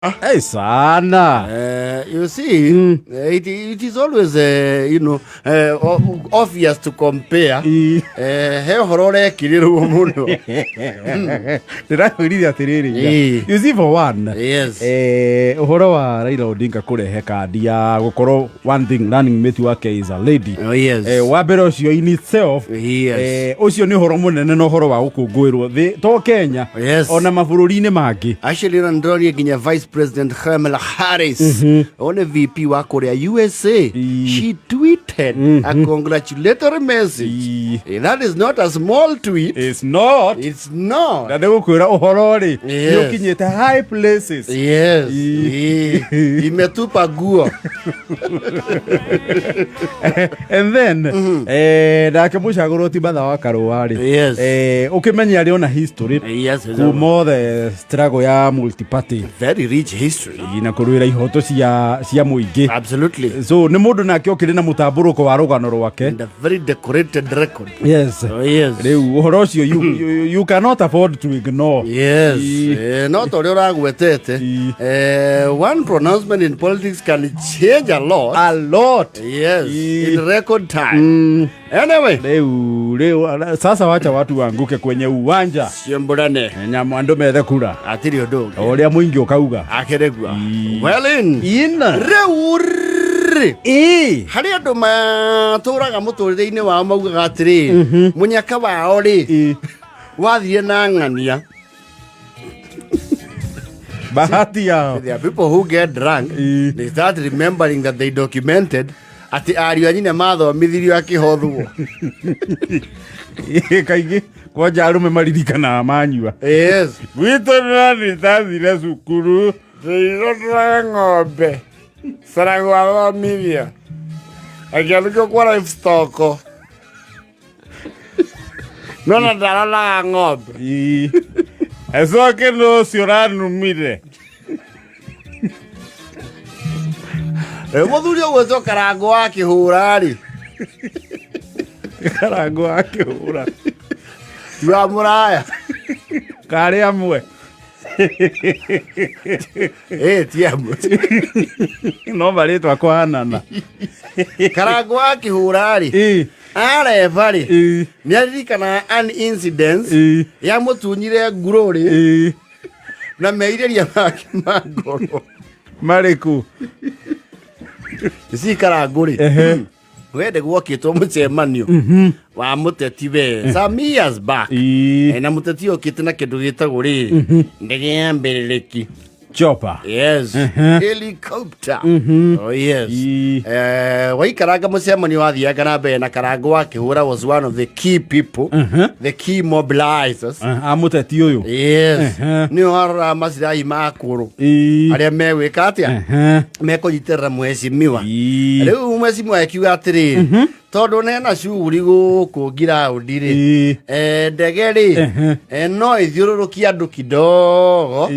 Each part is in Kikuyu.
Hey, sana. You see, it is always obvious to compare. He ũhoro ũrekĩrĩrwo mũno. Ndĩrakwĩrire atĩrĩrĩ. You see, for one, ũhoro wa Raila Odinga kũrehe kandi ya gũkorwo, one thing, running mate wake is a lady. Oh, yes. Wa mbere ũcio in itself, ũcio nĩ ũhoro mũnene na ũhoro wa gũkũngũĩrwo thĩ to Kenya, ona mabũrũri-inĩ mangĩ. Actually, ona ndĩronire nginya Vice President Kamala Harris, one VP wa kũrĩa USA, she tweeted a congratulatory message. That is not a small tweet. It's not. It's not. Na ndĩgũkwĩra ũhoro rĩ, nĩ ũkinyĩte high places. Imetupa guo. And then nake mũcagũrwo ti Martha wa Karũa rĩ, ũkĩmenye arĩ ona history kuma othe struggle ya multiparty. Very rich history. Na kũrũĩra ihoto cia mũingĩ. So nĩ mũndũ nake ũkĩrĩ na mũtambũrũko wa rũgano rwake. And a very decorated record. Yes. Oh, yes. Rĩu ũhoro ũcio you cannot afford to ignore. No ta ũrĩa ũragwetete, one pronouncement in politics can change a lot. A lot. In record time. Anyway. Rĩu sasa wacha watu waanguke kwenye uwanja. Ciũmbũrane. Nyamũ andũ methe kura. Hatirĩ ũndũ ũngĩ. O ũrĩa mũingĩ ũkauga. Akĩrĩgua. Well in. Ina. Rĩu rĩ, harĩ andũ matũraga mũtũrĩre-inĩ wao maugaga atĩrĩrĩ, mũnyaka wao rĩ, wathire na ng'ania. Bahati yao. There are people who get drunk, they start remembering that they documented atĩ ariũ a nyina mathomithirio akĩhothwo. Kaingĩ kwanja arũme maririkanaga manyua. Gwitũ nĩrathiĩ cukuru tũirotũraga ng'ombe caragwathomithia akĩandĩkwo kwa livestock nona ndaroraga ng'ombe. Acoke nũ ũcio ũranumire. Rĩu mũthuri ũgwĩtwo Karango wa kĩhũra rĩ, Karango akĩhũra. Ti wa mũraya. Karĩ amwe. Ĩ ti amwe. No marĩtwa kũhanana. Karango wa kĩhũra rĩ, areba rĩ, nĩ aririkanaga an incident ya mũtunyire ngurũ rĩ, na merirĩria make ma ngoro. Marĩkũ? Ici Karango rĩ, wende gwokĩtwo mũcemanio wa mũteti we some years back. Na mũteti okĩte na kĩndũ gĩtagwo rĩrĩ ndege ya mbĩrĩrĩki. Chopper. Yes, helicopter. Oh yes. Waikaranga mũcemanio wathianga na mbere na Karango wa kĩhũra was one of the key people, the key mobilizers. A mũteti ũyũ. Yes. Nĩ waroraga macirahi ma kũrũ arĩa megwĩka atĩa, mekũnyitĩrĩra mheshimiwa. Rĩu mheshimiwa akiuga atĩrĩrĩ, tondũ nena shughuli gũkũ ngiraũndi rĩ, ndege rĩ, no ĩthiũrũrũkie andũ kidogo,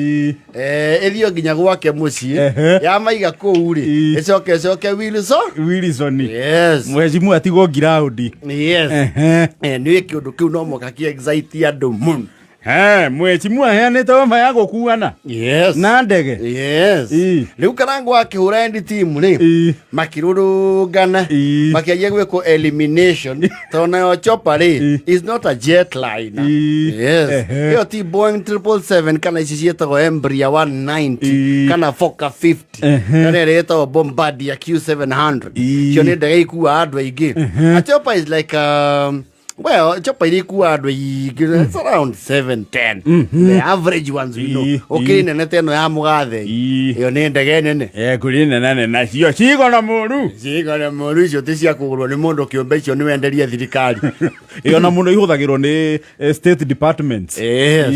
ĩthiĩ nginya gwake mũciĩ, yamaiga kũu rĩ, ĩcoke Wilson. Wilson. Yes. Mheshimiwa atigwo ngiraũndi. Yes. Nĩ kĩũndũ kĩu no mũka kĩ excite andũ mũno. Mheshimiwa aheanĩte ofa ya gũkuana na ndege. Yes. Rĩu Karango akĩhũra endi team rĩ, makĩrũrũngana, makĩanjia gwĩkwo elimination tondũ nayo chopper rĩ, is not a jetliner. Yes. Ĩyo ti Boeing 777 kana ici ciĩtagwo Embraer 190 kana Fokker 50 kana ĩrĩa ĩtagwo Bombardier Q700. Icio nĩ ndege ikuaga andũ aingĩ. A chopper is like well, chopper iria ikuaga andũ aingĩ, it's around 7 10, the average ones we know. Ũkĩrĩ nene ta ĩno ya mũgathe, ĩyo nĩ ndege nene. Kũrĩ nene nene nacio cigona mũru. Cigana mũru, icio ti cia kũgũrwo nĩ mũndũ kĩũmbe, icio nĩ wenderie thirikari. Ĩyo na mũno ihũthagĩrwo nĩ state departments. Yes.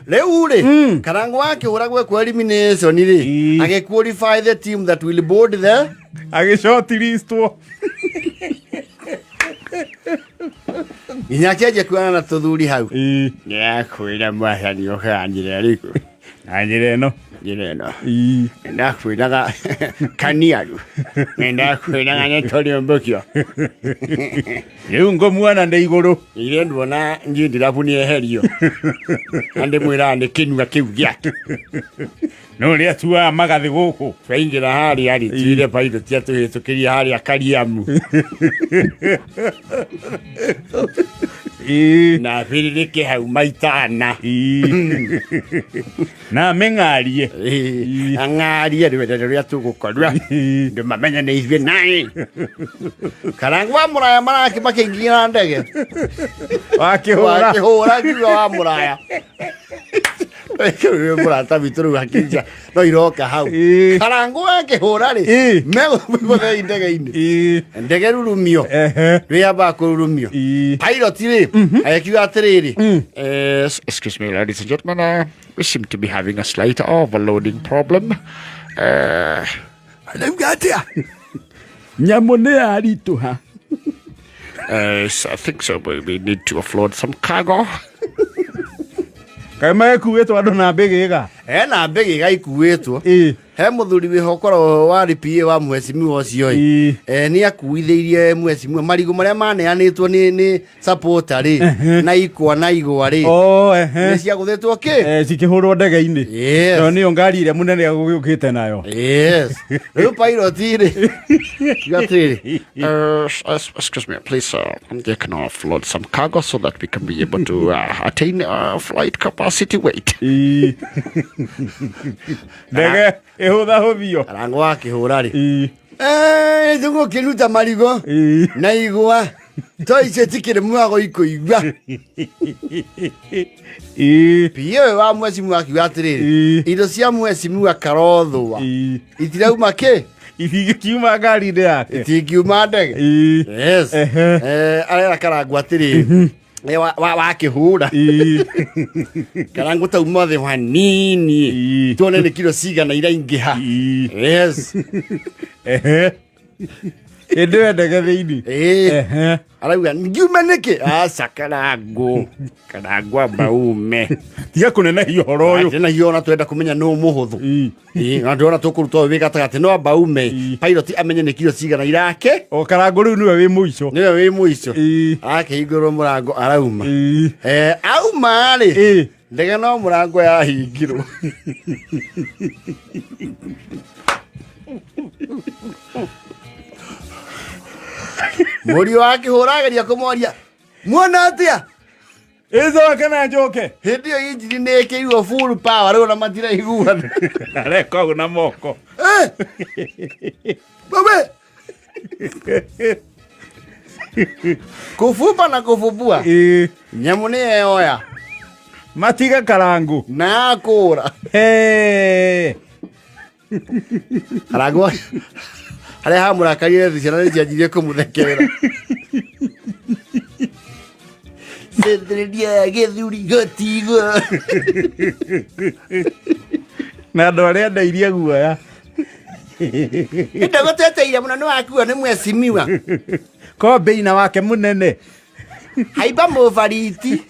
Rĩu rĩ, Karango akĩhũra gwekwo elimination rĩ, agĩqualify the team that will board the Agĩcotiristwo. Nginya akĩanjia kuonana na tũthuri hau. Nĩakwĩra mwathani ũkaga njĩra ĩrĩkũ? Na njĩra ĩno. Njĩra ĩno. Ndakwĩraga kaniaru, ndakwĩraga nĩ tũrĩũmbũkio. Rĩu ngũmuona ndĩ igũrũ. Ire nduona njindirabu nĩ eherio na ndĩmwĩraga nĩ kĩnua kĩu gĩake. No rä atuaga magathĩ gũkũ. Twaingĩra harĩa rĩ, tuire pilot atũhĩtũkĩria harĩa Kariamu. Na abĩrĩrĩke hau maitana. Na mĩng'arie. Ang'arie rwere rũrĩa tũgũkorwo. Andũ mamenye nĩ ithuĩ naĩ. Karangu wa mũraya maraki makĩingĩra ndege. Wakĩhũra. Wakĩhũra ngiuga wa mũraya. Mũrata witũ rĩu akĩnja no iroka hau. Karangu akĩhũra rĩ, megũthei ndege-inĩ. Ndege rurumio. Rwĩambaga kũrurumio. Pilot rĩ, agĩkiuga atĩrĩrĩ, Excuse me, ladies and gentlemen, we seem to be having a slight overloading problem. Arauga atĩa? Nyamũ nĩ yaritũha. I think so. We need to offload some cargo. Kaĩ magĩkuĩtwo andũ na mbĩgĩga? Hena mbĩgĩga ikuĩtwo. He mũthuri wĩho ũkoragwo warĩ PA wa mheshimiwa ũcio ĩ. Nĩ akuithĩirie mheshimiwa marigũ marĩa maneanĩtwo nĩ supporter rĩ, na ikwa na igwa rĩ. Oh, ehe. Nĩ ciagũthĩtwo kĩ? Cikĩhũrwo ndege-inĩ. Yes. Nayo nĩyo ngari ĩrĩa mũnene agũgĩũkĩte nayo. Yes. Rĩu pilot rĩ, kiuga atĩrĩrĩ, Excuse me, please, you can offload some cargo so that we can be able to attain flight capacity weight. Ndege ĩhũthahũthio. Karango wakĩhũra rĩ. Tũgũkĩruta marigũ na igwa. To icio tikĩrĩ mwago ikũigua. PA ũyũ wa mheshimiwa akiuga atĩrĩrĩ, indo cia mheshimiwa Karothwa itirauma kĩ? Itingĩkiuma ngari-inĩ yake. Itingiuma ndege. Yes. Arera Karangu atĩrĩrĩ, wakĩhũra. Karangu tauma thĩ hanini. Tuone nĩ kiro cigana iraingĩha. Yes. Hĩndĩ ĩyo ndege thĩinĩ. Arauga ngiume nĩkĩ? Aca Karangu. Karangu amba ume. Tiga kũnenehia ũhoro ũyũ. Kũnenehia ona twenda kũmenya nũ mũhũthũ. Na ndĩrona tũkũruta ũyũ wĩ gatagatĩ no amba ume. Pilot amenye nĩ kiro cigana irake. O Karangu rĩu nĩwe wĩ mũico. Nĩwe wĩ mũico. Akĩhingũrwo mũrango arauma. Auma rĩ. Ndege no mũrango yahingirwo. Mũriũ akĩhũra ageria kũmoria muona atĩa? Ĩcoke na njoke. Hĩndĩ ĩyo injini nĩ ĩkĩirwo full power rĩu ona matiraiguana. Areka ũguo na moko. Wewe! Kufumba na kufumbua. Nyamũ nĩ yeyoya. Matiga Karangu. Na akũra. Karangu harĩa hamũrakarire ciana nĩ cianjirie kũmũthekerera. Cethĩrĩria gĩthuri gũtigwo. Na andũ arĩa ndairie guoya. Ndagũteteire mũno nĩ wakuo nĩ mheshimiwa. Kombe-ina wake mũnene. Haimba mũbariti.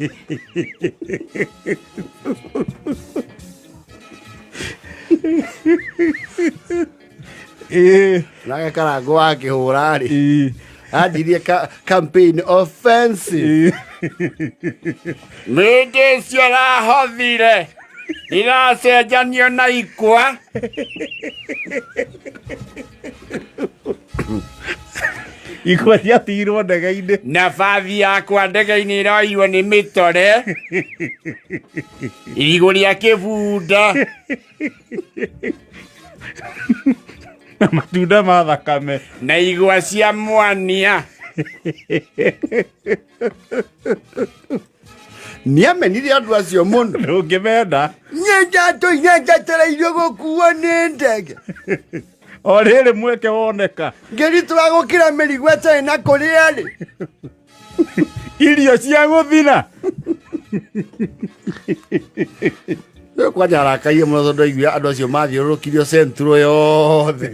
Nake Karangu wakĩhũra rĩ. Anjirie campaign offensive. Mĩndĩ icio ĩrahothire iracenjanio na ikwa. Ikwa ciatigirwo ndege-inĩ. Na bathi yakwa ndege-inĩ ĩroirwo nĩ mĩtore. Irigũ rĩa kĩbunda. Na matunda ma thakame. Na igwa cia mwania. Nĩamenire andũ acio mũno. Ndũngĩmenda. Nyenjatũ njetereirwo gũkuo nĩ ndege. O rĩrĩ mweke woneka. Ngĩritũha gũkĩra mĩrigo ĩtarĩ na kũrĩa rĩ. Irio cia gũthira. Rĩu kwanja arakaire mũno tondũ aiguire andũ acio mathiũrũrũkirio Central yothe.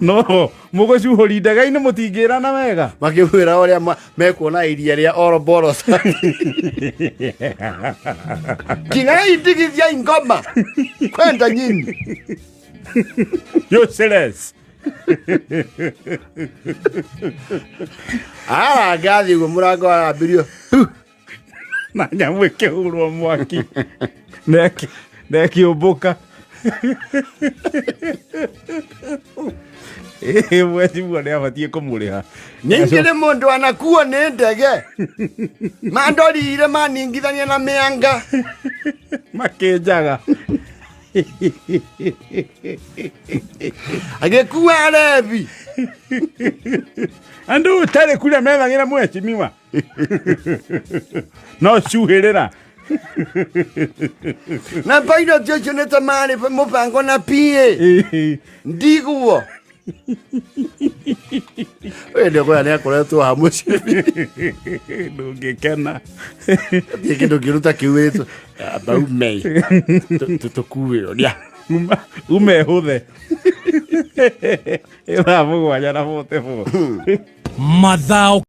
No, mũgũcuhũri ndege-inĩ mũtingĩrana wega. Makĩmwĩra ũrĩa mekuona iria rĩa Oroboros. Kirai ndigithia ingoma. Kwenda nyinyi. Useless. Arangathi ũguo mũrango arambirio. Na nyamũ ĩkĩhũrwo mwaki. Na ĩkĩũmbũka. Ĩĩ, mheshimiwa nĩ abatiĩ kũmũrĩha. Ningĩ nĩ mũndũ anakuo nĩ ndege. Mandorire maningithania na mĩanga. Makĩnjaga. Agĩkua arebi. Andũ ũtarĩ kura methagĩra mheshimiwa. No cuhĩrĩra. Na pilot ũcio nĩ ta marĩ mũbango na PA. Ndiguo. Ũyũ nĩ ũkoya nĩ akoretwo ha mũciĩ. Ndũngĩkena. Thiĩ kĩndũ kĩruta kiuĩtwo. Amba ume. Tũkuĩrwo. Nĩa. Ume hũthe. Thaa 7:44. Mathao.